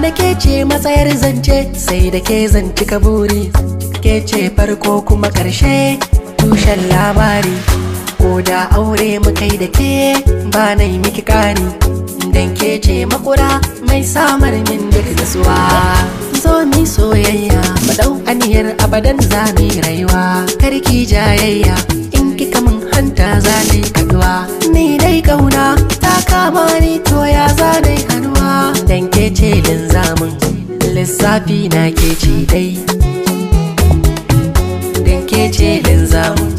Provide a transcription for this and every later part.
Na ke ce matsayar zance, sai da ke zanci kaburi. Ke ce farko kuma karshe, tushen labari. Ko da aure muka yi da ke, ba na yi miki kari. Dan ke ce makura mai samar min duk nasuwa. Zo mi soyayya, mu dau aniyar abadan za mu yi rayuwa. Karki jayayya, in kika mun hanta za na yi kaduwa. Ni dai kauna ta kama ni, to ya za na yi hannuwa. Dan ke ce linzamin, lissafi na ke ce dai. Dan ke ce linzamin,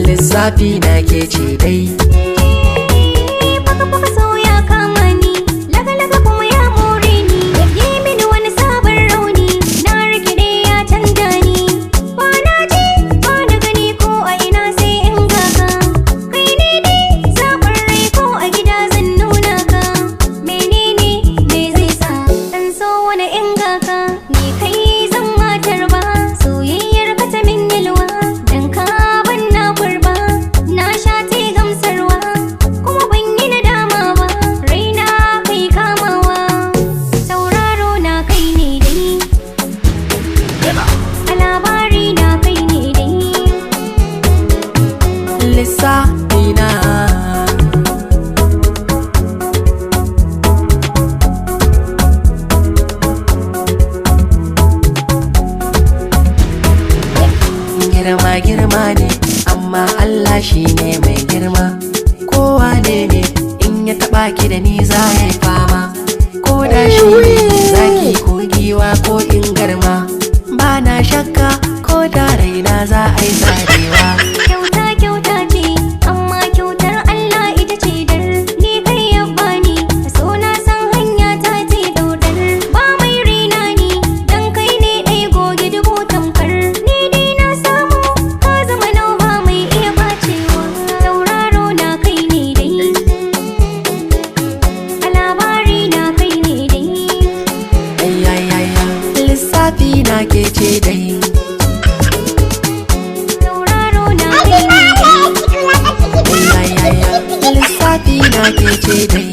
lissafi na ke ce dai. Baka baka so ya kama ni, laga laga kuma ya more ni. Yi mini wani sabon rauni, na rikide ya canja ni. Ba na ji, ba na gani, ko a ina sai in gaga. Kai ne dai zaɓin rai, ko a gida zan nuna ka. Menene me zai sa in so wani in gaka? Ni kai zan matar ba, soyayyar ka ta min yalwa. Dan ka ban na kurba, na sha te gamsarwa. Kuma ban yi nadama ba, raina kai kamawa. Sauraro na kai ne dai, a labari na kai ne dai. Lissafi na. Girma girma ne, amma Allah shi ne mai girma. Kowa ne ne in ya taba ki da ni za ya yi fama. Ko da shi ne zaki ko giwa ko ingarma, ba na shakka ko da raina za a yi zarewa. Kyauta kyauta ce, amma kyautar Allah ita ce dar. Ni kai ya bani, so na san hanya ta ce daudar. Ba mai rina ni, dan kai ne ɗai goge dubu tamkar. Ni dai na samu, ka zama nau ba mai iya bacewa. Tauraro na kai ne dai, a labari na kai ne dai. Ayayaya, lissafi na ke ce dai. Tauraro na kai ne dai. Ayayaya, lissafi na ke ce dai.